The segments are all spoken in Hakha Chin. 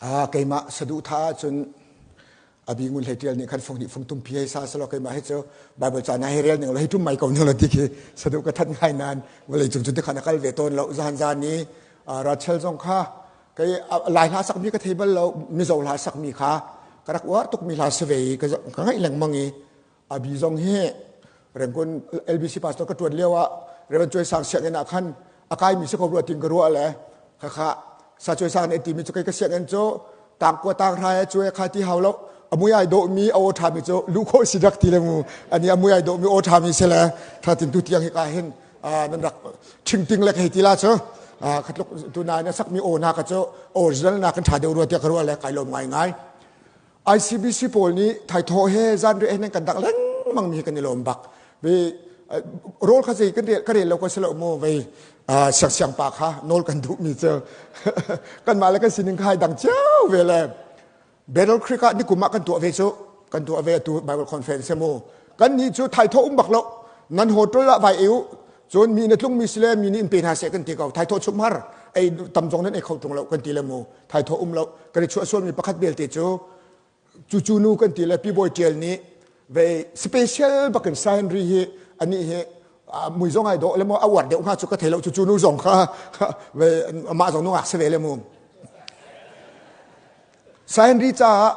Keimah saduhthah ahcun a bi ngun hlei ṭial nih khan fung hnih fung tumpi hei sa selaw keimah hi cu Bible ca na hei rel ning law hei ṭum mai ko ning law ti khi saduh ka that ngai nain vawlei cung cu tikhan a kal ve tawn lo. Zan zan i Rachel zong kha kei Lai hla sakmi ka thei bal lo, Mizo hla sakmi kha ka rak uar tukmi hla si ve i ka ngaih lengmang i Abi zong hi Rangoon LBC pastor ka ṭuan lio ah Reverend Cuai Sang sianginn ah khan a kaimi si ko rua tin ka ruah le khakha sa Cuai Sang nih a timi cu kei ka sianginn cu tangkua tanghra he cuai kha ti hau lo a mui ai dawhmi a aw ṭhami cu luh khawh si rak ti le mu ani a mui ai dawhmi aw ṭhami si le tha tin tu tiang hi ka hin nan rak ṭhingting le hei ti la cu khatluk tu na sakmi aw na ka cu original na kan ṭha deuh rua tiah ka ruah le kai lawm ngai ngai. ICBC pawl nih thaithawh he zanriah he nan kan dangh lengmang mi hi kan i lawm bak. Ve rawl kha zei kan rel ka rel lo ko si lo mu vei siang siang pa kha nawl kan duh mi cu kanmah le kan sining kha hai dang cio ve le Battle Creek ah nikum ah kan tuah ve cu kan tuah ve atu Bible conference mu kan nih cu thaithawh um bak lo nan hotel ah vai eu cun mi na tlung mi sile mi nih in pe hna seh kan ti ko thaithawh chum har ei tam zong nan ei kho tung lo kan ti le mu thaithawh um lo kan i chuah sualmi pakhat belte cu cucu nu kan ti le pi bawi tial nih ve special bakin Sa Henry hi anih hi mui zong ai dawh le mu a uar deuh hnga cu ka thei lo cucu nu zong kha ve amah zong nungak si ve le mu Sa Henry caah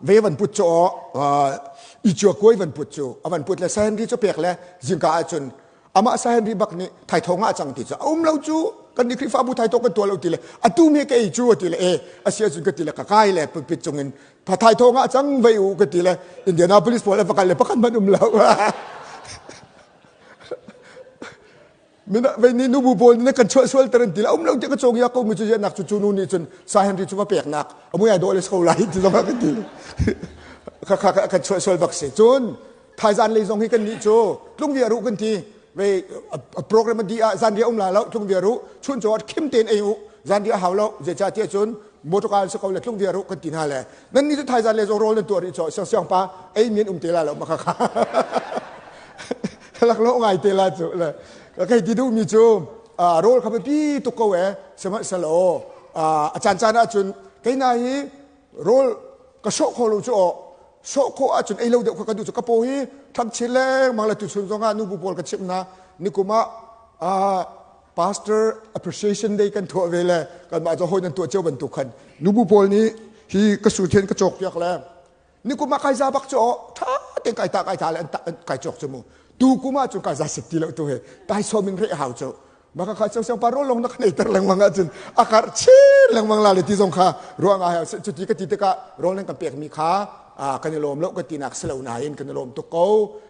ve van put cu i cua kuai van put cu a van put le Sa Henry cu pek le zingka ahcun amah Sa Henry bak nih thaithawng ah cang ti cu a um lo cu kan nih Khrihfabu thaithawng kan tuah lo ti le atu me ka ei cu ti le e a si ahcun ka ti le ka kai le pulpit cungin thaithawng ah cang vei u ka ti le Indianapolis pawl a va kal le pakhat hmanh um lo. Mina vei ni nubu pawl nih kan chuah sual ter an ti le um lo ti ka cawng ya ko mi cu nak cu cu nu nih cun Sa Henry cu va pek nak amui ai dawh le so lai ti zong kan ti kha kha kan chuah sual bak si. Cun thaizan lei zong hi kan nih cu tlung vi aru kan ti ve program di ah zan ria um la lo tlung vi aru chun chaw khim ten ei u zan ria hau lo zeca tiah cun motorcar se ko le tlung vi aru kan ti hna le nan ni cu thaizan le zong rawl nan tuah rih chaw siang siang pa ei mian um te la lo ma kha kha lak lo ngai te la cu le kai ti duh mi cu rawl kha pi tuk ko e sihmanhsehlaw a caan caan ah cun keina hi rawl ka sawh kho lo cu aw sawh khawh ahcun ei lo deuh kha ka duh cu ka paw hi thang chin lengmang le tuchun zongah nubu pawl ka chimh hna nikum ah pastor appreciation day kan tuah ve le kanmah cu hawi nan tuah cio bantuk khan nubu pawl nih hi ka su thian ka cawk piak le nikum ah kai za bak cu aw tha tein kai ta kai ta le an kai cawk cu mu tu kum ah cun kai za sit ti lo tu he tai som in reh hau cu maka kha siang siang pa ro long na kan eiter lengmang ahcun a karh chin lengmang la le ti zong kha ruang ah cuti ka ti tikah rawl nan kan pekmi kha kan i lawm lo kan tinak si lo nain kan i lawm tuk ko.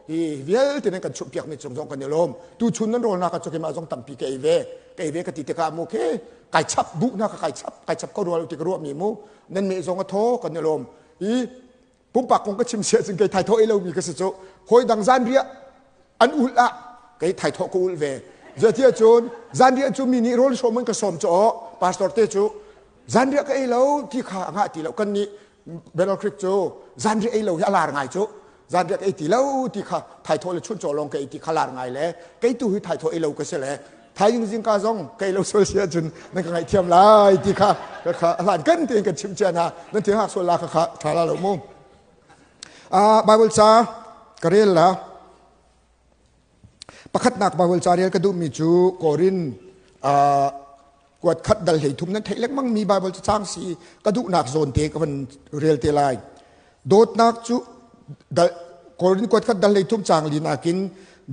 Hi vialte nan kan chuh piakmi cung zong kan i lawm. Tu chun nan rawl na ka cu keimah zong tampi ka ei ve ka ei ve ka ti tikah mu khi kai chap buh na ka kai chap kai chap ko rual ti ka ruahmi mu nan meh zong a thaw kan i lawm. I pumpak kong ka chim sia cun kei thaithawh ei lomi ka si cu hawi dang zanriah an ulh ah kei thaithawh ka ulh ve. Zeitiah cun zanriah cu mi nih rawl sawm an ka sawm cu pastor te cu zanriah ka ei lo ti kha a ngah ti lo. Kan nih Battle Creek cu zanriah ei lo hi a lar ngai cu. Zanriah ka ei ti lo ti kha thaithawh le chuncaw lawng ka ei ti kha lar ngai le kei tu hi thaithawh ei lo ka si le thaizing zingka zong ka ei lo sual si ahcun nan ka ngaihthiam lai ti kha kha hlan kan tein kan chimh cia hna. Nan thil hngak sual la kha kha tha la lo mu. Bible ca ka rel la. Pakhatnak Bible ca rel ka duhmi cu Korin kuat khat dal hlei thum nan theih lengmang mi Bible cacang si ka duhnak zawn te ka van rel te lai. Dawtnak cu dal Korin kuat khat dal hlei thum cang li nakin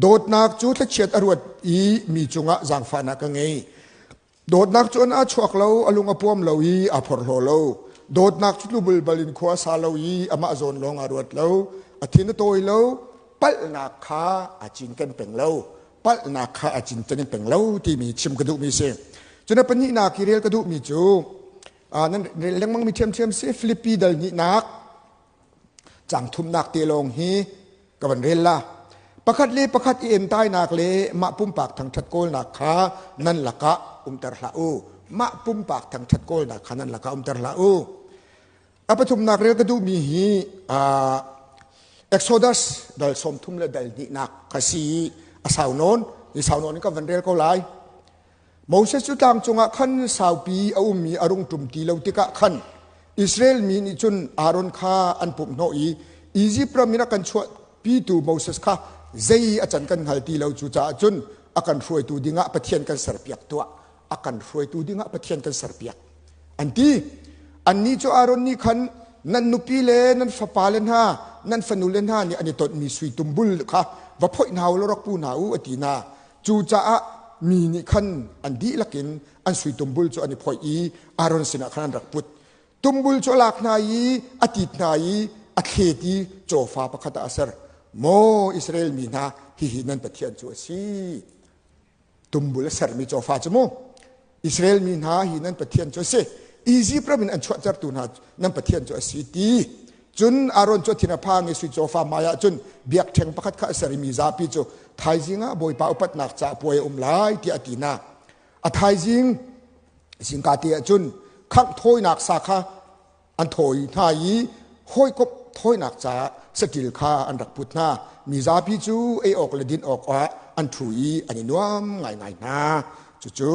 dawtnak cu thlachiat a ruat i mi cungah zaangfahnak ka ngei. Dawtnak cu an aa chuak lo, a lung a puam lo i aa phorhlaw lo. Dawtnak cu tlubulbal in khua a sa lo i amah zawn lawng aa ruat lo. A thin a tawi lo, palhnak kha aa cinken peng lo. Palhnak kha aa cinken peng lo timi chim ka duhmi si. Cun a pahnihnak i rel ka duhmi cu nan rel lengmangmi ṭhiamṭhiam si Filipi dal hnihnak Cang thumnak te lawng hi ka van rel la. Pakhat le pakhat i entainak le mah pumpak thangṭhat kawlnak kha nan lakah umter hlah u. Mah pumpak thangṭhat kawlnak kha nan lakah umter hlah u. A pathumnak rel ka duhmi hi Exodus dal 30 le dal hnihnak kha si i a sau nawn. Ni sau nawn in ka van rel ko lai. Moses cu tlang cungah khan saupi a ummi a rung ṭum ti lo tikah khan. Israel mi nih cun Aaron kha an pumh hnawh i Izipt ram in a kan chuahpitu Moses kha zei a can kan hngal ti lo. Cucaah cun a kan hruaitu dingah Pathian kan serpiak tuah. A kan hruaitu dingah Pathian kan serpiak. An ti. Annih cu Aaron nih khan nan nupi le nan fapale hna, nan fanule hna nih an i tonhmi sui tumbul kha va phoih hna u law rak pu hna u a ti hna. Cucaah mi nih khan an dihlak in an sui tumbul cu an i phoih i Aaron sinah khan an rak put. Tumbul cu a lak hna i a tit hna i a thlet i cawfa pakhat ah a ser. Maw Israel mi hna, hihi nan Pathian cu a si. Tumbul a sermi cawfa cu mu. Israel mi hna hi nan Pathian cu a si. Izipt ram in an chuahtertu hna nan Pathian cu a si ti. Cun Aaron cu a thin a phang i sui cawfa hmaiah cun biakṭheng pakhat kha a ser i mi zapi cu thaizing ah Bawipa upatnak caah puai a um lai tiah a ti hna. A thaizing zingka te ah cun khangh thawinak sa kha an thawi hna i hawikomh thawinak caah saṭil kha an rak put hna. Mi zapi cu ei awk le din awkah an ṭhu i an i nuam ngaingai hna. Cucu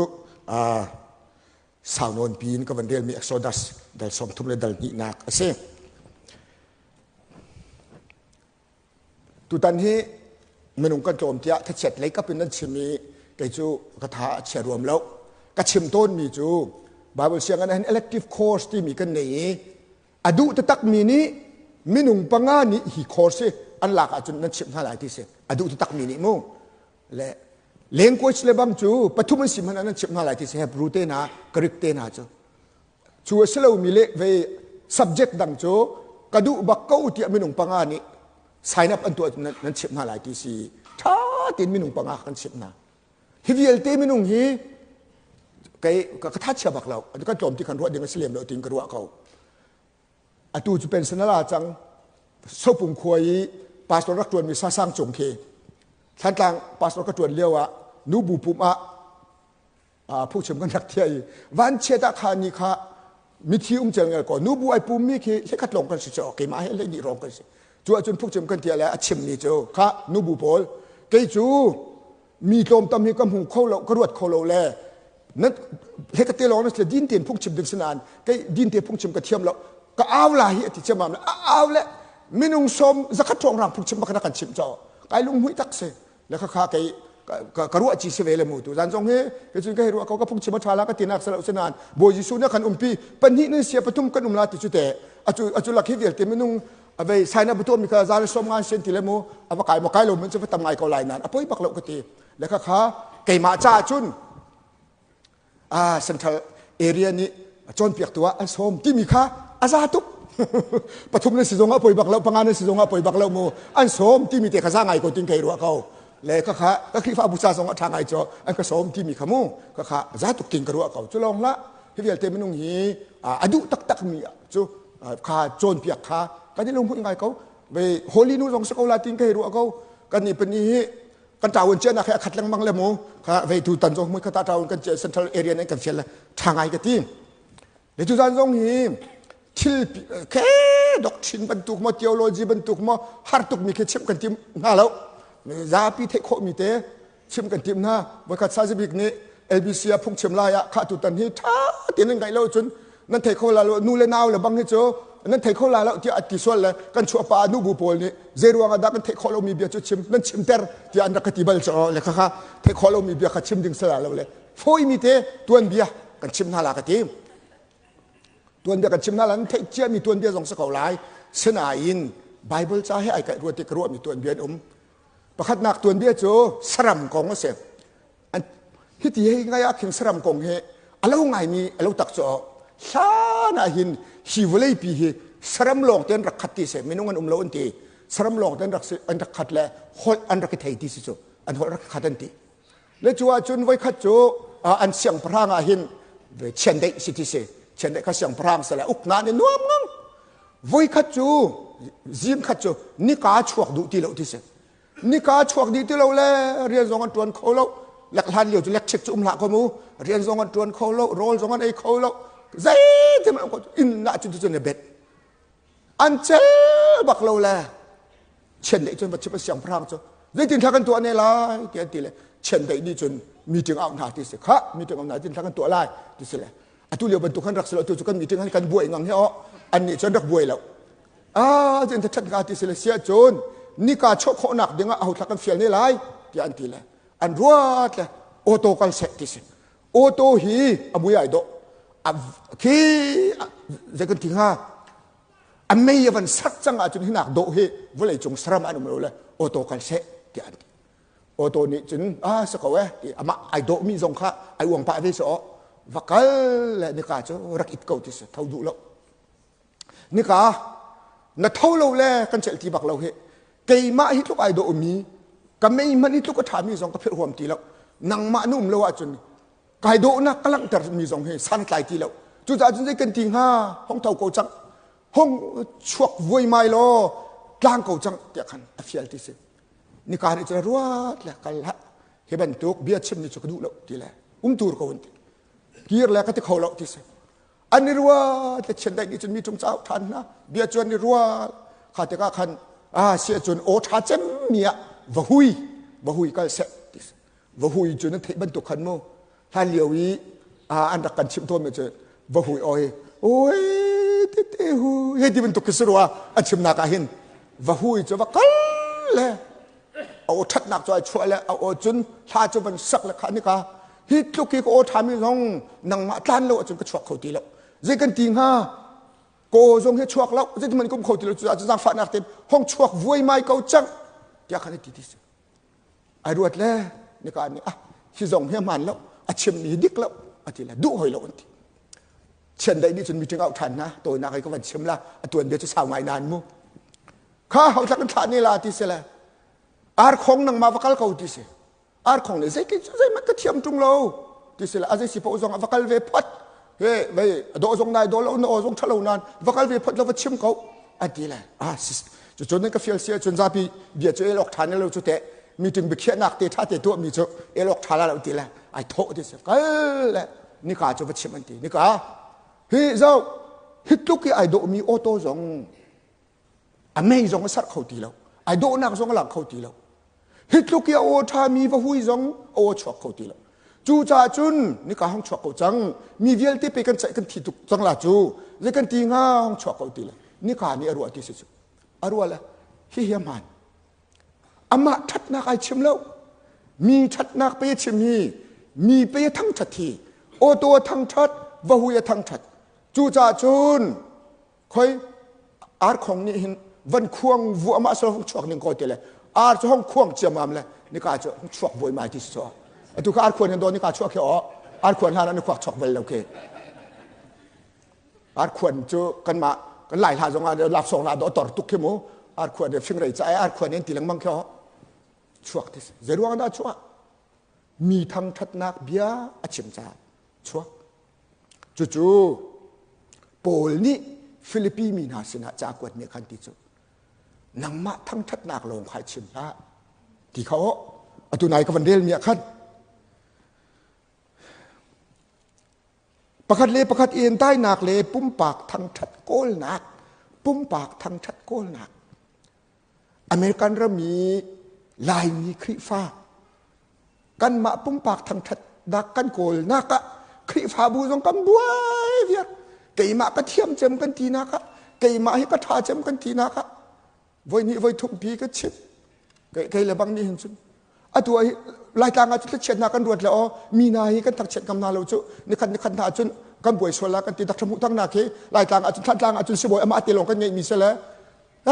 sau nawn piin ka van relmi Exodus dal 30 le dal hnihnak a si. Tutan hi minung kan tlawm tiah thachiat lei kap in nan chim i kei cu ka tha a chia ruam lo. Ka chim tawnmi cu Bible sianginn ah hin elective course timi kan nei i a duh taktakmi nih minung panga nih hi course hi an lak ahcun nan chimh hna lai ti si. A duh taktakmi nih mu. Le language le bang cu pathum an si hmanh ah nan chimh hna lai ti si Hebrew te hna Greek te hna cu. Cu a si lomi le ve subject dang cu ka duh bak ko tiah minung panga nih sign up an tuah nan, nan chimh hna lai ti si. Ṭha tein minung panga kan chimh hna. Hi vialte minung hi kei ka tha chia bak lo. Kan tlawm ti kan ruah ding a si lem lo tiin ka ruah ko. Atu cu pension a la cang. Sopung khua i pastor rak ṭuanmi Sasang Cung khi Thlantlang pastor ka ṭuan lio ah nubu pum ah phungchim kan rak thiah i vanchiat ah kha ni kha mithi um cel ngel ko nubu ai pummi khi hlekhat lawng kan si cu keimah he hlei nih rong kan si cu ahcun phungchim kan tiah le a chimmi cu kha nubu pawl kei cu mi tlawmtam hi ka hmu kho lo ka ruat kho lo le na hleka te lawng na sile din tein phungchim ding sinain kei din te phungchim ka thiam lo ka au la hi ati chiamam le a au le minung som zakhat rong rang phungchim bakana kan chim cho kai lung hui tak si le kha kha kei ka ruah ci si ve le mu tu zan zong hi ke cun ka hei ruah ko ka phungchim a ṭha la ka tinak salo sinan Bawi Jesuh na kan umpi pahnih nan sia pathum kan um la ti cu te acu acu lak hi vialte minung avei saina buto mi kha zal som ngan sen ti le mu ava kai ma kai lo mun chu va tam ngai ko lai nan apoi bak lo ka ti le kha kha keimah ca cun ah central area nih cawnpiaktu ah an sawm timi kha a za tuk pathum nan si zong ah poi bak lo panga nan si zong ah poi bak lo mu an sawm timi te kha za ngai ko tin kai ruah ko le ka kha ka Khrihfabu ca zong ah ṭha ngai cho an ka sawm timi kha mu ka kha za tuk tin ka ruah ko cu lawng hlah hi vialte minung hi a duh taktak mi cu kha cawnpiak kha kan i lunghmuih ngai ko ve holy nu zong si ko la tin ka hei ruah ko kan ni pani hi kan ṭawun cianak he a khat lengmang le mu kha vei tu tan zong mui khata ṭawun kan cia central area in kan fial le ṭha ngai ka ti le tu zan zong hi thil ke doctrine bantuk maw theology bantuk maw har tuk mi khi chim kan tim hna lo zapi theih khawh mi te chim kan tim hna voikhat sazibik nih LBC ah phungchim lai ah kha tu tan hi ṭha tein nan ngaih lo cun nan thei kho la lo nu le nau le bang hi cu nan thei kho la lo tiah a ti sual le kan chuah pa nu bu pawl nih zei ruang ah dah kan theih khawh lomi bia cu chim nan chimter tiah an rak ka ti bal cu le kha kha theih khawh lomi bia kha chim ding sala lo le fawimi te tuanbia kan chim hna la ka ti tuanbia kan chim hna la nan theih ciami tuanbia zong si ko lai sinain Bible ca he ai kaih ruat i ka ruahmi tuanbia an um pakhatnak tuanbia cu saram kong a si Hiti hei ngai ah khin saram kong hi a lo ngaimi a lo tak cu hlan ah hin hi vawleipi hi saram lawng te an rak khat ti si minung an um lo an ti saram lawng te an rak an rak khat le holh an rak i thei ti si cu an holh rak khat an ti le cu ahcun voikhat cu an siangpahrang ah hin chiandeih si ti si chiandeih kha siangpahrang si le ukna nih nuam ngang voikhat cu zing khat cu nika chuak duh ti lo ti si Nika chuak dih ti lo le rian zong an ṭuan kho lo. Lek hlan lio cu lekchik cu um hlah ko mu. Rian zong an ṭuan kho lo, rawl zong an ei kho lo. Zeitin an inn ah cun cun bet. An cel bak lo le chiandeih cun va chim a siangpahrang cu zeitin thla kan tuah ne lai ti an ti le chiandeih nih cun meeting out hna ti si kha meeting out hna tin thla kan tuah lai ti si le. Atu lio bantuk han rak si lo tu cu kan meeting han kan buai ngang he o an nih cun rak buai lo. Ah cun that nga ti si le sia cun nika chuah khawhnak ding ah aho thla kan fial ne lai tiah an ti le an ruat le auto kal seh ti si. Auto hi a mui ai dawh. Khi zei kan ti hnga a mei a van sak cang ahcun hinak dawh hi vawlei cung saram an um lo le auto kal seh tiah an ti. Auto nih cun ah si ko eh ti amah ai dawhmi zong kha ai uang pah ve si aw va kal le nika cu rak it ko ti si tho duh lo. Nika na tho lo le kan celh ti bak lo hi keimah hi tluk ai dawh mi ka mei hmanh hi tluk a ṭhami zong ka philh huam ti lo nangmah na um lo ahcun kai dawhnak ka langhter mi zong hi san tlai ti lo cucaah cun zei kan ti hnga hong tho ko cang hong chuak vuaimai law tlang ko cang tiah khan a fial ti si nika nih cun ruat le kal hlah hi bantuk bia chim ni cu ka duh lo ti le um tur ko an ti kir le ka ti kho lo ti si an i ruat le chiandeih nih cun mi cung cau ṭhan hna bia cu an i ruat kha tikah khan ah si cun aw ṭha cemmi ah va hui va hui kal seh ti si va hui cu nan theih bantuk khan mu hlan lio i an rak kan chimh tawnmi cu va hui oi oi te te hu hei ti bantuk khi si rua an chimnak ah hin va hui cu va kal le a aw ṭhatnak cu ai chuah le a aw cun hla cu van sak le kha nika hi tluk hi ka aw ṭhami zong nangmah tlan lo ahcun ka chuak kho ti lo zei kan ti hnga ka aw zong hi chuak lo zeitin kum kho ti lo cu zaangfahnak tein hong chuak vuaimai ko cang tiah khan ti ti si ai ruat le nika nih ah hi zong hi hmaan lo a chimmi hi dik lo a ti le duh hoi lo an ti chiandeih nih cun meeting auh ṭhan hna tawinak ai ka van chim la a tuan bia cu sau ngai nan mu kha hauthla kan thlah ne la ti si le arkhong nangmah va kal ko ti si arkhong le zei cu zeihmanh ka thiam ṭung lo ti si le a zei si paoh zong va kal ve phot he vei dawh zong nai daw lo na aw zong ṭhalo nan va kal ve phot lo va chim ko a ti le ah cucun nan ka fial si ahcun zapi bia cu el awk ṭha ne lo cu teh meeting biakhiahnak te ṭha te tuahmi cu el awk ṭha la lo ti le ai thawh ti si kal le nika cu va chim an ti nika hi zoh hi tluk i ai dawhmi auto zong a mei zong a sarh kho ti lo ai dawhnak zong a lang kho ti lo hi tluk i a aw ṭhami va hui zong a aw chuak kho ti lo cucaah cun nika hong chuak ko cang mi vialte pe kan ceih kan thi tuk cang la cu zei kan ti hnga hong chuak ko ti le nika nih a ruah ti si cu a ruah le hihi a hmaan amah ṭhatnak ai chim lo mi ṭhatnak pe chim hi mi pe thangṭhat hi auto a thangṭhat vahui a thangṭhat cucaah cun khoi arkhong nih hin van khuang vu amah sal hong chuak ning ko te le ar cu hong khuang ciamam le nika cu hong chuak voi mai ti so atu ka arkhuan hin do nika chuak khi o arkhuan hlan an khuak chuak bal lo ke arkhuan cu kanmah kan lai hla zong ah lak song la do tor tuk khi mu arkhuan he fingrei ca ai arkhuan in ti lengmang khi o chuak ti zei ruang dah chuah mi thangthatnak bia a chim caah chuak Cucu Paul nih Filipi mi hna sinah ca kuatmi khan ti cu nangmah thangṭhatnak lawng kha chim hlah ti kha aw atu nai ka van relmi ah khan pakhat le pakhat i entainak le pumpak thangṭhat kawlnak pumpak thangṭhat kawlnak American ram i Laimi Khrihfa kanmah pumpak thangṭhatnak kan kawlnak ah Khrihfabu zong kan buai viar keimah ka thiam cem kan tinak ah keimah hi ka ṭha cem kan tinak ah voi hnih voi thum pi ka chim kei le bang nih hin cun atu ah Laitlang ah cu chiatnak kan ruat le aw mi hna hi kan thangchiat ngam hna lo cu nikhat nikhat hna cun kan buai sual la kan ti dak hmuh tang nak hi Laitlang ah cun Thantlang ah cun sibawi amah te lawng kan ngeih mi se le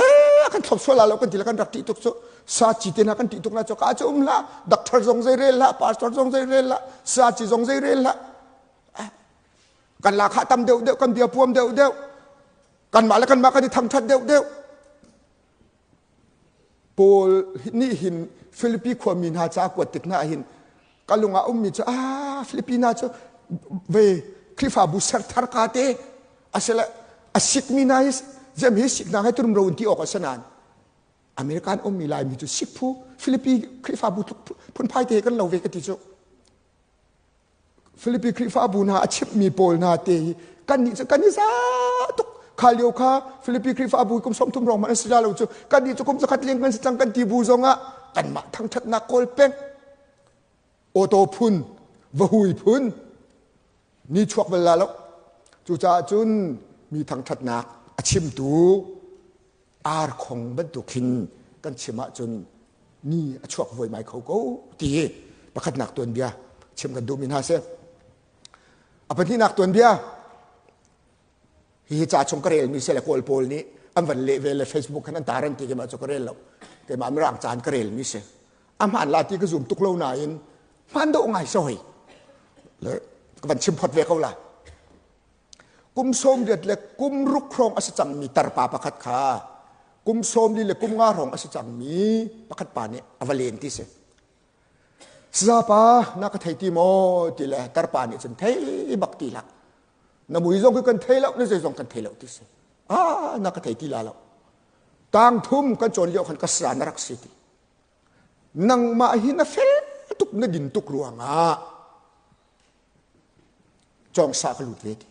eh kan thlop sual la lo kan ti le kan rak ṭih tuk cu sa ci te hna kan ṭih tuk na cu ka cu um hlah doctor zong zei rel hlah pastor zong zei rel hlah sa ci zong zei rel hlah kan la kha tam deuh deuh kan bia puam deuh deuh kan mah le kan mah kan i thangṭhat deuh deuh Paul nih hin Filipi khuami hna ca kuat tik hna hin ka lung ah ummi cu ah Filipi hna cu ve Khrihfabu ser thar ka te asile a sikmi hna hi zem hi sik hna he turum ro in ti awk a si nain American ummi Laimi cu sik phu Filipi Khrihfabu phunphai te kan lo ve ka ti cu Filipi Khrihfabu hna a chimhmi pawl hna te hi kannih cu kan i za tuk kha lio kha Filipi Khrihfabu kum 30 rong hmanh an si la lo cu kannih cu kum zakhat leng kan si cang kan ti bu zongah kanmah thangṭhatnak kawl peng auto phun vahui phun ni chuak bal la lo. Cucaah cun mi thangṭhatnak a chimtu arkhong bantuk hin kan chim ahcun ni a chuak vuaimai kho ko ti hi pakhatnak tuanbia chim kan duhmi hna si. A pahnihnak tuanbia hihi ca chung ka relmi si le kawl pawl nih an van leh ve le Facebook khan an tar an ti keimah cu ka rel lo keimah mirang caan ka relmi si a hmaan la ti ka zum tuk lo nain hmaan dawh ngai si hoi le ka van chim phot ve ko la kum sawm riat le kum ruk hrawng a si cangmi tarpa pakhat kha kum sawm li le kum nga hrawng a si cangmi pakhat pa nih a va len ti si Sazapa na ka thei ti maw ti le tarpa nih cun thei bak ti hlah na mui zong khi kan thei lo na zei zong kan thei lo ti si ah na ka thei ti la lo tang thum kan cawn lio khan ka sa na rak si ti nangmah hi na fel tuk na din tuk ruangah cawngsa ka lut ve ti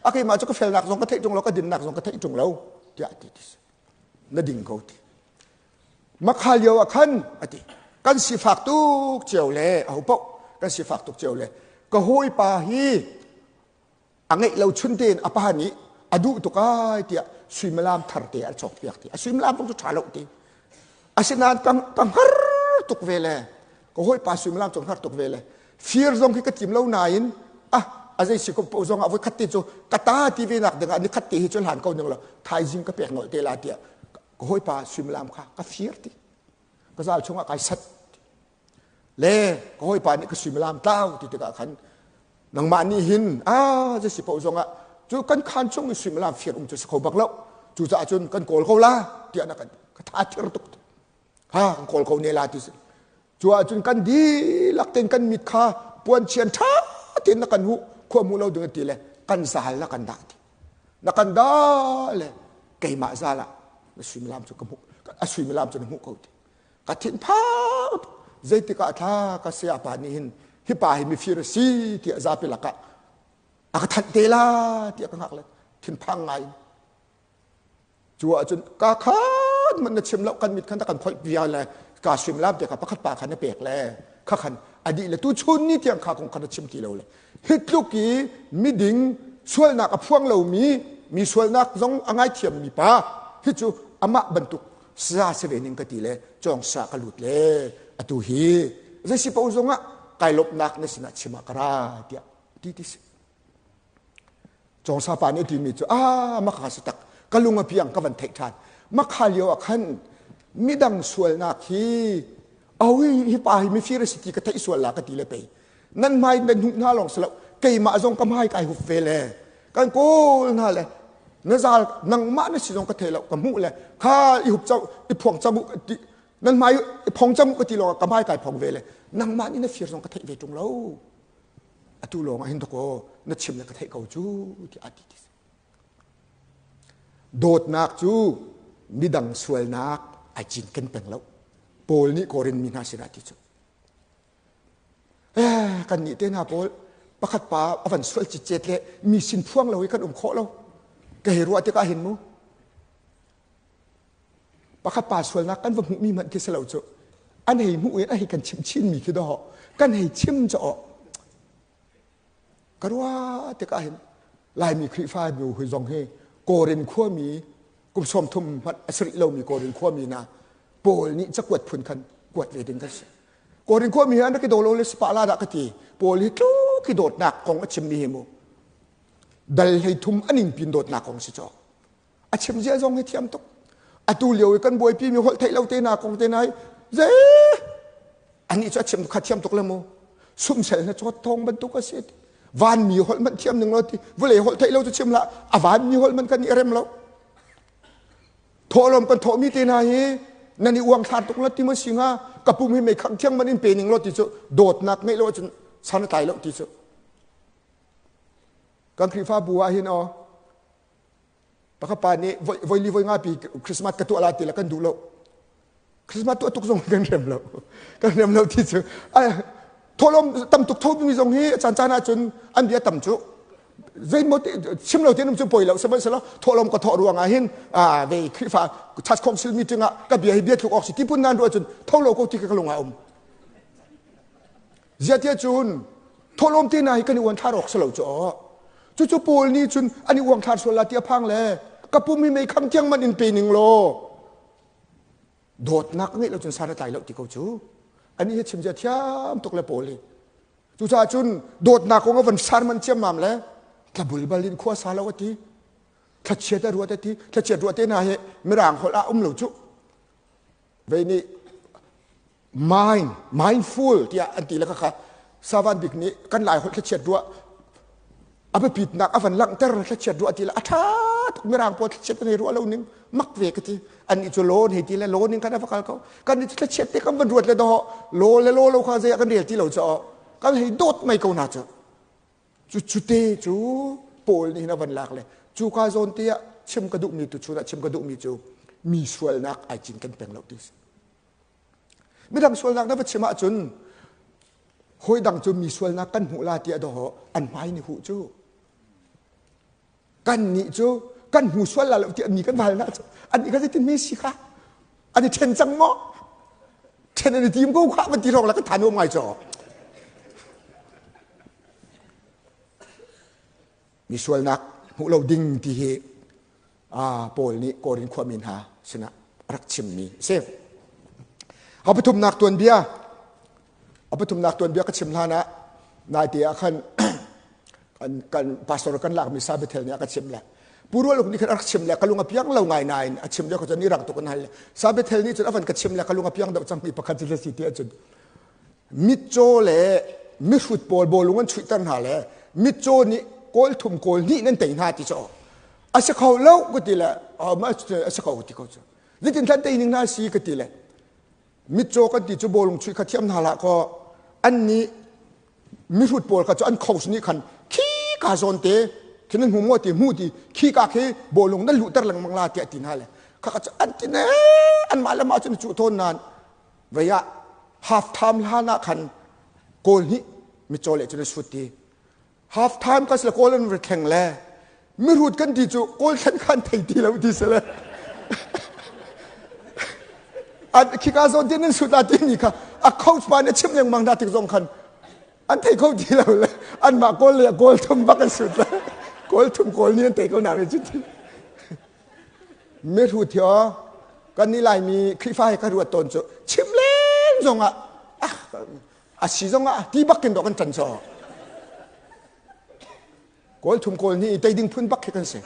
a keimah cu ka felnak zong ka theih ṭung lo ka dinnak zong ka theih ṭung lo tiah ti ti na ding ko ti makha lio ah khan ati kan sifak tuk cio le aho paoh kan sifak tuk cio le ka hawipa hi a ngeih lo chun tein a pa nih a duh tuk ai tiah suimilam thar te a cawk piak ti a suimilam zong cu ṭha lo ti asinain ka ka hngar tuk ve le ka hawipa suimilam cu hngar tuk ve le fir zong khi ka tim lo nain ah a zei si ko po zong ah voi khat te cu ka ta ti ve nak ding ah ni khat te hi cu hlan ko ning lo thaizing ka pek nolh te la tiah ka hawipa suimilam kha ka fir ti ka zal chungah kai sat le ka hawipa nih ka suimilam tlau ti tikah khan nangmah nih hin a zei si paoh zongah cu kan khan chung i suimilam fir um cu si kho bak lo cucaah cun kan kawl ko la tiah na kan ka tha thir tuk ha kan kawl ko ne la ti si cu ahcun kan dihlak tein kan mit kha puan chian ṭha tein na kan huh khua hmu lo ding ti le kan zal na kan dah ti na kan dah le keimah zal ah na suimilam cu ka hmuh a suimilam cu na hmuh ko ti ka thinphang zeitik ah thla ka saya pa nih hin hi pa hi mifir a si tiah zapi lakah a ka thanh te la tiah ka hngak le thinphang ngai in cu ahcun ka khan man na chim lo kan mit khan ta kan phoih bia le ka suimilam te kha pakhat pa khan na pek le kha khan adi le tu chun ni tiang kha kong khan na chim ti lo le hi tluk i miding sualnak a phuang lomi mi sualnak zong a ngaithiam mi pa hi cu amah bantuk sa si ve ning ka ti le cawng sa ka lut le atu hi zei si paoh zongah kai lawmhnak na sinah chim ah ka ra tiah ti ti si cawngsa pa nih a timi cu ah makha si tak ka lung a piang ka van theih ṭhan makha lio ah khan midang sualnak hi awi hi pa hi mifir a si ti ka theih sual la ka ti le pei nan hmai nan hnuh hna lawng si lo keimah zong ka hmai kai hup ve le kan kawl hna le na zal nangmah na si zong ka thei lo ka hmuh le kha i hup cang i phuang cang ti nan hmai i phong cang ka ti lawng ka hmai kai phong ve le nangmah nih na fir zong ka theih ve ṭung lo atu lawng ah hin dakaw na chim le ka theih ko cu ti a ti ti dawtnak cu midang sualnak ai cinken peng lo Paul nih Korin mi hna sinah ti cu eh kan nih te hna pawl pakhat pa a van sual citcet le mi sin phuang lo i kan um khawh lo ka hei ruah tikah hin mu pakhat pa sualnak kan va hmuhmi hmanh khi si lo cu an hei hmuh in a hei kan chim chinmi khi dawh kan hei chim caw ka ruah tikah hin Laimi Khrihfa nu hui zong hi Korin khuami kum 30 hmanh a si rih lomi Korin khuami hna Paul nih cakuat phun khan kuat ve ding kan si. Korin khuami hi an rak i daw lo le spa la dah ka ti. Paul hi tluk hi dawtnak kong a chimmi hi mu. Dal hlei thum an in pin dawtnak kong si cawk. A chim zia zong hi thiam tuk. Atu lio i kan buaipi mi holh theih lo te na kong te na hi zei anih cu a chim kha thiam tuk le mu. Sumsel na cawt thawng bantuk a si. Vanmi holh man thiam ning lo ti. Vulei holh theih lo cu chim lah. A vanmi holh man kan i rem lo. Thawhlawm kan thawhmi te hna hi nan i uangthlar tuk lo ti maw si hnga ka pum hi mei khangh thiang man in pe ning lo ti cu dawtnak ngeih lo ahcun san a tlai lo ti cu kan Khrihfabu ah hin aw pakhat pa nih voi li voi nga pi Christmas ka tuah la ti la kan duh lo Christmas tuah tuk zong kan rem lo kan rem lo ti cu thawhlawm tam tuk thomi zong hi caan caan ahcun an bia tam cu zeimaw chim lo tin um cu poi lo sihmanhsehlaw thawhlawm ka thawh ruang ah hin ve Khrihfa church council meeting ah ka bia hi bia tluk awk si ti pun nan ruah cun tho lo ko ti ka lung ah um zia tia cun thawhlawm te na hi kan i uan thlar awk si lo cu aw. Cucu Paul nih cun an i uangthlar sual la ti a phang le ka pum hi mei khang tiang man in pe ning law dawtnak ngeih lo cun san a tlai lo ti ko cu. Ani hi chim zia thiam tuk le Paul hi. Cucaah cun dawtnak kong a van sarman ciammam le tlabulbal in khua sa lo a ti. Thlachiat a ruat a ti. Thlachiat ruah te hna hi mirang holh ah um lo cu. Vei nih mind, mindful tiah an ti le kha savan bik nih kan lai holh thlachiat ruah a biapitnak a van langhter thlachiat ruah ti le a ṭha tuk mirang pawl thlachiat an hei ruah lo ning mak ve ka ti annih cu lawn hei ti le lawn in kan va kal ko kan nih thlachiat te kan van ruat le dawh law le law lo kha zei ah kan rel ti lo cu kan hei dawt mai ko hna cu cu cute cu Paul nih hin a van lak le cu ka zawn te ah chim ka duhmi tu chun ah chim ka duhmi cu mi sualnak ai cinken peng lo ti si midang sualnak na va chim ahcun hawi dang cu mi sualnak kan hmuh la tiah dawh an hmai ni huh cu kan nih cu kan hmu sual la lo tiah mi kan val na cu an nih kha zeitin mi si kha an i ṭhen cang maw ṭhen an i tim ko kha van ti hrawng la kan tha nuam ngai caw mi sualnak hmuh lo ding ti hi Paul nih Korin khuami hna sinah a rak chimmi a si. A pathumnak tuanbia a pathumnak tuanbia ka chim hlan ah naite ah khan kan, kan pastor kan lakmi Sa Bethel nih a ka chim le Pu Rual Uk nih khan a rak chim le ka lung a piang lo ngai nain a chim lio kha cun i rang tuk an hal le Sa Bethel nih cun a van ka chim le ka lung a piang deuh cangmi pakhat cu si ti ahcun mitcaw le mihrut pawl bawlung an chuihter hna le mitcaw nih kawl thum kawl hnih nan tei hna ti cu a si kho lo ka ti le a si kho ti ko cu zeitin thlan tei ning hna si ka ti le mitcaw kan ti cu bawlung chuih kha thiam hna hlah kaw an nih mihrut pawl kha cu an coach nih khan khi ka zawn te khi nan hmu maw ti hmu ti khi ka khi bawlung nan luhter lengmang la tiah ti hna le kha kha cu an ti ne an mah le mah cun cuh tawn nain vei ah half time hlan ah khan goal hnih mitcaw le cun a sut ti half time ka sila goal an ri thleng le mihrut kan ti cu goal thlen khan thei ti lo ti sile an khika zawn tin an sut la ti ni kha a coach pa nih a chim lengmang hna tik zong khan an thei kho ti lo le anmah goal le goal thum bak an sut le goal thum goal ni an tei ko na ve cu ti Mihrut hi aw kan nih Laimi Khrihfa hi ka ruat tawn cu chim len zongah ah a si zongah ti bak in dawh kan ṭan caw. Kawl thum kawl nih tei ding phun bak khi kan si.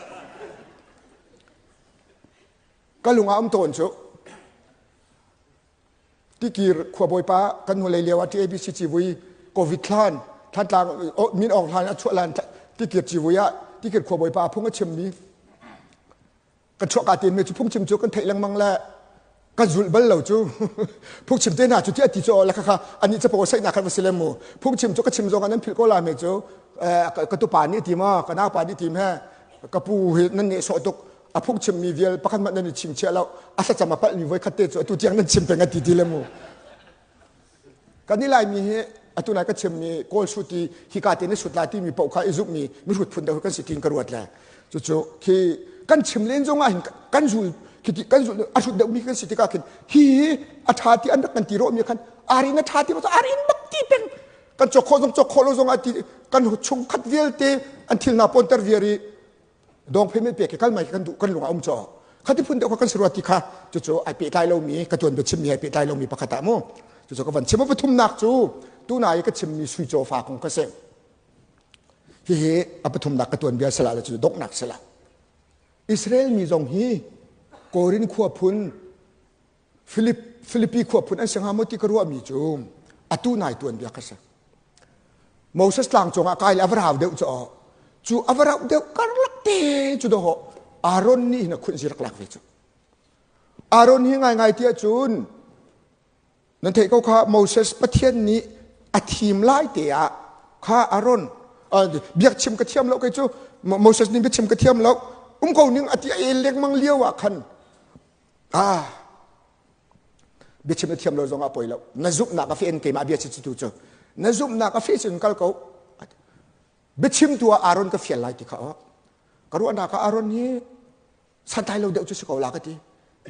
Ka lung ah um tawn cu Tikir khuabawipa kan hnulei lio ah TABC civui COVID hlan Thantlang Min Aung hlan a chuah lan Tikir civui ah Tikir khuabawipa phung a chimmi kan chuahka te mi cu phungchim cu kan theih lengmang le kan zulh bal lo cu phungchim te hna cu ti a ti cu le kha ani capo saihnak khan va si le mu phungchim cu ka chim zong ah nan philh ko la me cu ka tupa nih ti ma ka naupa nih tim he ka pu hi nan nih sawh tuk a phungchimmi vial pakhat hmanh nan i chingchiah lo a thlacam a palhmi voi khat te cu atu tiang nan chim peng a ti ti le mu kan i laimi hi atu nai ka chimmi kawl sut i hika te na sut la timi paoh kha i zumhmi mihrut phun deuh kan si tiin ka ruat le cucu khi kan chim len zong ah hin kan zul khi kan zul a hrut deuhmi kan si tikah khin hi a ṭha ti an rak kan ti rawhmi khan arin a ṭha ti arin bak ti peng kan cawk khawh zong cawk khawh lo zong ah ti kan chungkhat vialte an thil hna pawnter viar i dong payment pek kal mai kan duh kan lung a um cho khati phun deuh kha kan si ti kha cucu ai pehtlai lomi ka tuan bia chimmi ai pehtlai lomi pakhat ah mu cucu ka van chim a pathumnak cu tuna i ka chimmi sui caw fa kong ka si hihi a pathumnak ka tuan bia sala le cu donghnak sala Israel mi zong hi Korin khua phun Philip Philippi khua phun an si hnga maw ti ka ruahmi cu atu nai tuan bia ka si Moses tlang cungah kai le a va rau deuh cu cu a va rauh deuh karlak te cu dawh Aaron nih hin a khunh rak lak ve cu Aaron hi ngaingai ti ahcun nan theih ko kha Moses Pathian nih a thim lai te ah kha Aaron biakchim ka thiam lo kei cu Moses nih biachim ka thiam lo um ko ning a ti a el lengmang lio ah khan Ah, biachim na thiam lo zong ah poi lo. Na zumhnak a fe keimah bia chi tu cu. Na zumhnak a fe cun kal ko. Biachim tu ah Aaron ka fial lai ti kha oh. Ka ruahnak ah Aaron hi santlai lo deuh cu si ko la ka ti.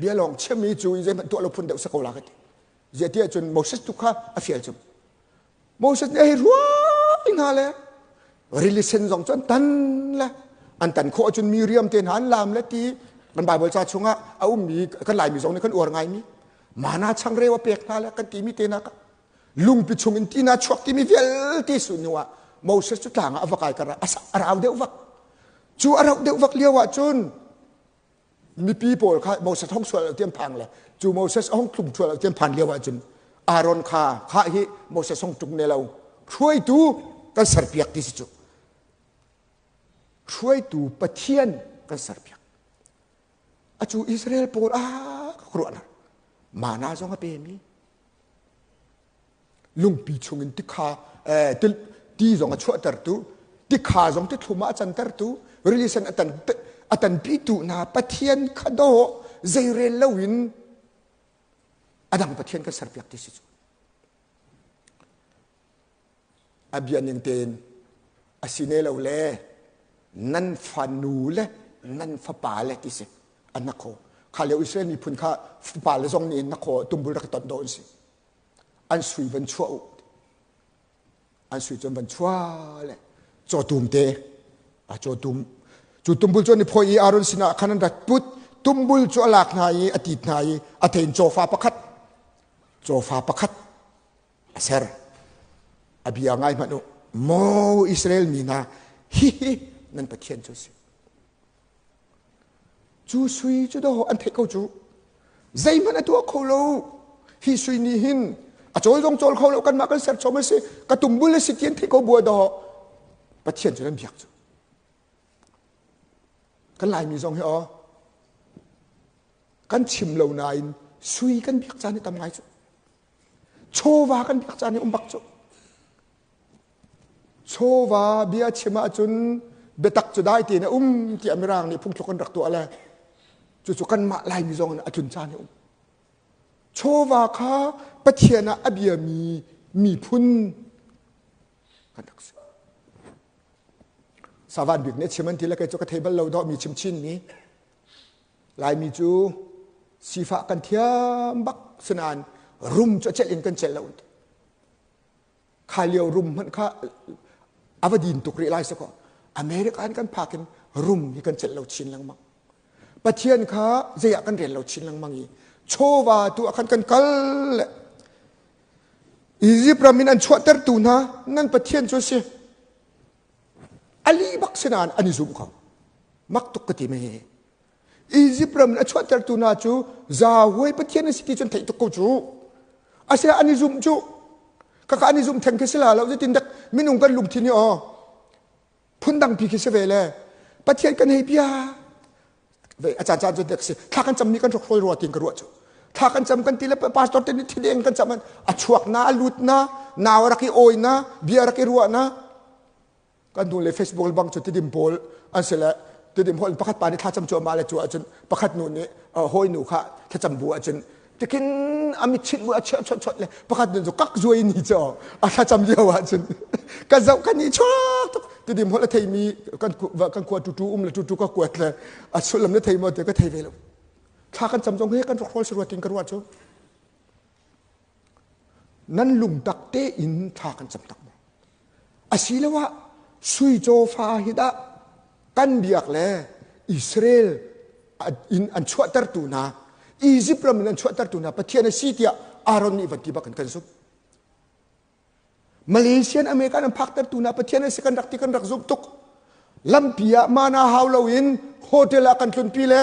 Bia lawng chim i cu zeihmanh tuah lo phun deuh si ko la ka ti. Zia ti ahcun Moses tu kha a fial cu. Moses nih a hei ruai hna le. Rili sen zong cu an tan le an tan khawh ahcun Miriam te hna an laam le ti kan Bible ca chungah a ummi kan Laimi zong nih kan uar ngaimi mana changreu a pek hna le kan timi te hna lungpi chung in tina chuak timi vialte su hnu ah Moses cu tlang ah a va kai kar ah a rau deuh vak cu a rauh deuh vak lio ah cun mipi pawl kha Moses hong sual tiam phang le cu Moses hong tlung sual tiam phan lio ah cun Aaron kha kha hi Moses hong tlung ne lo hruaitu kan serpiak ti si cu hruaitu Pathian kan serpiak acu Israel pawl a ka ruah mana zong a pe mi lungpi chungin tikha ti zong a chuahtertu tikha zong tithlum ah a cantertu rili sen a tan a tanpitu hna Pathian kha dawh zeirel loin a dang Pathian kan serpiak ti si cu a bia ning tein a si ne lo le nan fanu le nan fapa le ti si an na kho kha lio Israel miphun kha fapa le zong nih na kho tumbul rak ton do an si an sui van chuah u an sui cun van chuah le cawtum te a cawtum cu tumbul cu an i phoi i Aaron sinah khan an rat put tumbul cu a lak hna i a tit hna i a thein cawfa pakhat cawfa pakhat a ser a bia ngai hmanh u maw Israel mi hna hihi nan Pathian cu si Cu sui cu daw an theih ko cu. Zeihmanh a tuah kho lo. Hi sui nih hin a cawl zong cawl kho lo kanmah kan ser chom a si ka tumbul a si ti an theih ko bua daw Pathian cu nan biak cu. Kan Laimi zong hi aw kan chim lo nain sui kan biak caan hi tam ngai cu. Chawva kan biak caan hi um bak cu. Chawva bia chim ahcun biatak cu dai tein a um tiah Mirang nih phungthluk an rak tuah le cucu kanmah Laimi zong in a tlun caan a um. Chawva kha Pathian ah a biami miphun kan rak si. Savan bik nih chim an ti le kei cu ka thei bal lo dawh mi chim chin mi Laimi cu sifah kan thiam bak sinain rum cu a celh in kan celh lo. Kha lio rum hmanh kha a va din tuk rih lai si kaw America in kan phak in rum hi kan celh lo chin lengmang. Pathian kha zei ah kan rel lo chin lengmang i chawva tu ah khan kan kal le Egypt ram in an chuahtertu hna nan Pathian cu a si. Ali bak si nain an i zum kho. Mak tuk ka ti me. Egypt ram in a chuahtertu hna cu Yahweh Pathian a si ti cun theih tuk ko cu. Asinain an i zumh cu. Kaka an i zumh theng khi si la lo zeitin dak minung kan lungthin hi aw phundang pi khi si ve le Pathian kan hei bia ve a caan caan cu dek si thla kan cammi kan hrokhrol rua tin ka ruah cu thla kan cam kan ti le pastor te nih thideng kan cam a chuak na a lut na nau rak i awi na bia rak i ruah na Kan hnu le Facebook bang cu tidim pawl an si le tidim hol pakhat pa nih thlacam cuahmah le cu ahcun pakhat nu nih hawi nu kha thlacam bu ahcun tikin a mit chit bu a chiah chot chot le pakhat nu cu kak zuai ni cu a thlacam lio ahcun ka zoh kan ni chuak tuk tidim hol a theimi kan kan khua tutu um le tutu ka kuat le a sullam le thei maw te ka thei ve lo thla kan cam zong he kan rak hrawl si ruat in ka ruah cu Nan lungtak tein thla kan cam tak maw? Asiloah sui cawfa hi dah kan biak le Israel in an chuahtertu hna Egypt ram in an chuahtertu hna Pathian a si tiah Aaron nih van ti bak in kan zumh. Malaysian American an phaktertu hna Pathian a si kan rak ti kan rak zumh tuk. Lampi ah mana hau loin hotel ah kan tlunpi le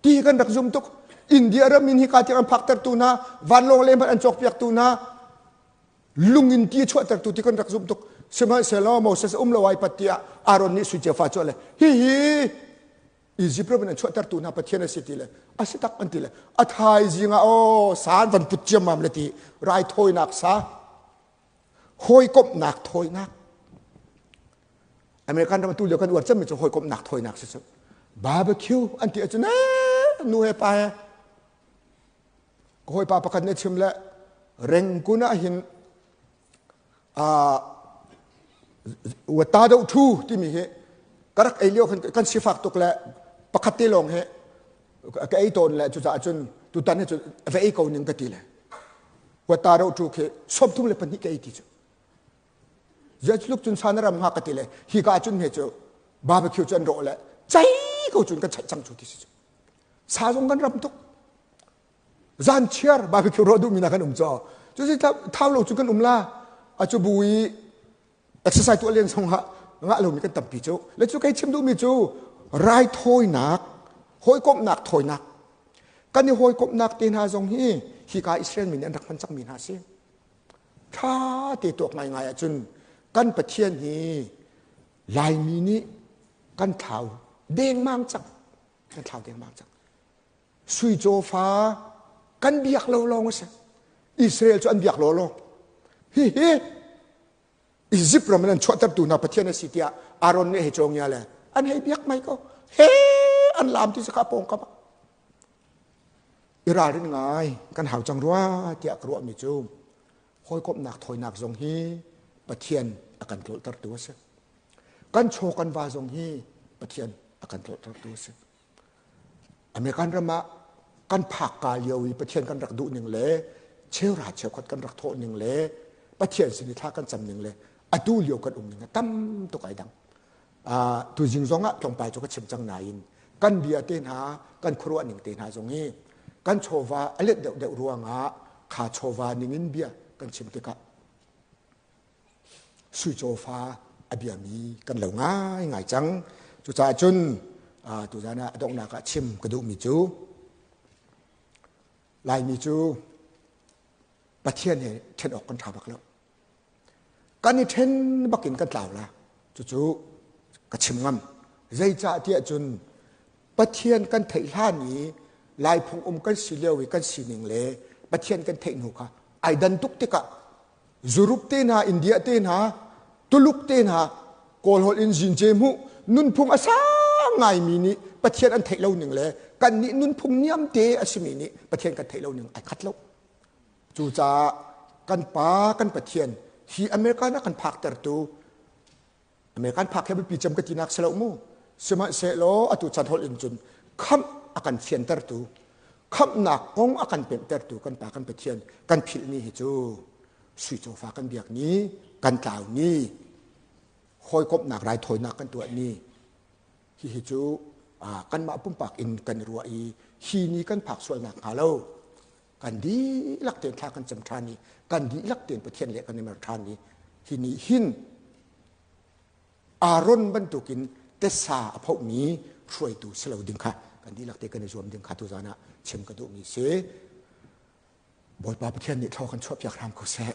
ti kan rak zum tuk. India ram in hika tiang an phaktertu hna vanlawng le hmanh an cawkpiaktu hna lung in ti a chuahtertu ti kan rak zum tuk. Sihmanhsehlaw Moses um lo ai pat tiah Aaron nih sui fa cu le hihi Egypt ram in an chuahtertu hna Pathian a si ti le a si tak an ti le a thaizing ah aw sa an van put ciammam le ti raithawinak sa hawikomhnak thawinak American ram tu lio kan uar cemmi cu hawikomhnak thawinak si cu barbecue an ti ahcun nu he pa he ka hawipa pakhat nih a chim le rengkun ah hin ta do thu timi hi ka rak ei lio khan kan sifak tuk le pakhat te lawng hi ka ei tawn le cucaah cun tutan hi cu va ei ko ning ka ti le ta do thu khi 32 ka ei ti cu. Ziah cun sa na ram hnga ka ti le hi ka cun he cu barbecue cu an rawh le cei ko cun kan chaih cang cu ti si cu. Sa zong kan ram tuk. Zan chiar barbecue rawh duhmi na kan um caw. Cu si thau lo cu kan um la. A cu bu i exercise tuah len song ha ngah lomi kan tampi cu. Le cu kei chim duhmi cu raithawinak, hawikomhnak thawinak. Kan i hawikomhnak te hna zong hi hika Israel mi nih an rak hman cangmi hna si. Ṭha te tuak ngaingai ahcun kan Pathian hi Laimi nih kan thlau dengmang cang. Kan thlau dengmang cang. Sui cawfa kan biak lo lawng a si. Israel cu an biak law law. Hihi Egypt ram in an chuahtertu hna Pathian a si tiah Aaron nih hei cawngia le an hei biak mai ko. He an lam ti sakha pawng kam ah. I ralrin ngai kan hau cang rua tiah ka ruahmi cu hawikomhnak thawinak zong hi Pathian a kan tlawltertu a si. Kan chaw kan va zong hi Pathian a kan tlawltertu a si. American ram ah kan phak ka lio i Pathian kan rak duh ning le cheuhra cheukhat kan rak thawh ning le Pathian sin i thla kan cam ning le atu lio kan um ning tam tuk ai dang. Tuzing zong ah tlawmpal cu ka chim cang nain kan bia te hna kan khuaruah ning te hna zong hi kan chawva a let deuh deuh ruangah kha chawva ning in bia kan chim tikah sui cawfa a biami kan lo ngai ngai cang. Cucaah cun tuzan ah a donghnak ah chim ka duhmi cu Laimi cu Pathian he ṭhen awk kan ṭha bak lo. Kan i ṭhen bakin kan tlau la. Cucu ka chim ngam. Zeicah tiah cun Pathian kan theih hlan i Laiphung um kan si lio i kan sining le Pathian kan theih hnu kha ai dan tuk tikah Zurup te hna, India te hna, Tuluk te hna, Kawl holh in zince hmuh nunphung a sang ngaimi nih Pathian an theih lo ning le kannih nunphung niam te a simi nih Pathian kan theih lo ning ai khat lo. Cucaah kan pa kan Pathian hi American ah kan phaktertu American phak he biapi cem ka tinak si lo mu. Sihmanhsehlaw atu chan holh in cun khamh a kan fiantertu khamhnak kong a kan pemhtertu kan pa kan Pathian kan philh ni hi cu sui cawfa kan biak ni kan tlau ni hawikomhnak raithawinak kan tuah ni hihi cu kanmah pumpak in kan ruah i hi ni kan phak sualnak hnga lo kan dihlak tein thla kan cam ṭhan i kan dihlak tein Pathian le kan i mer ṭhan i hi nih hin Aaron bantukin tessa a phohmi hruaitu si lo ding kha kan dihlak te kan i zuam ding kha tuzan ah chim ka duhmi si. Bawipa Pathian nih thlaw kan chuahpiak hram ko seh.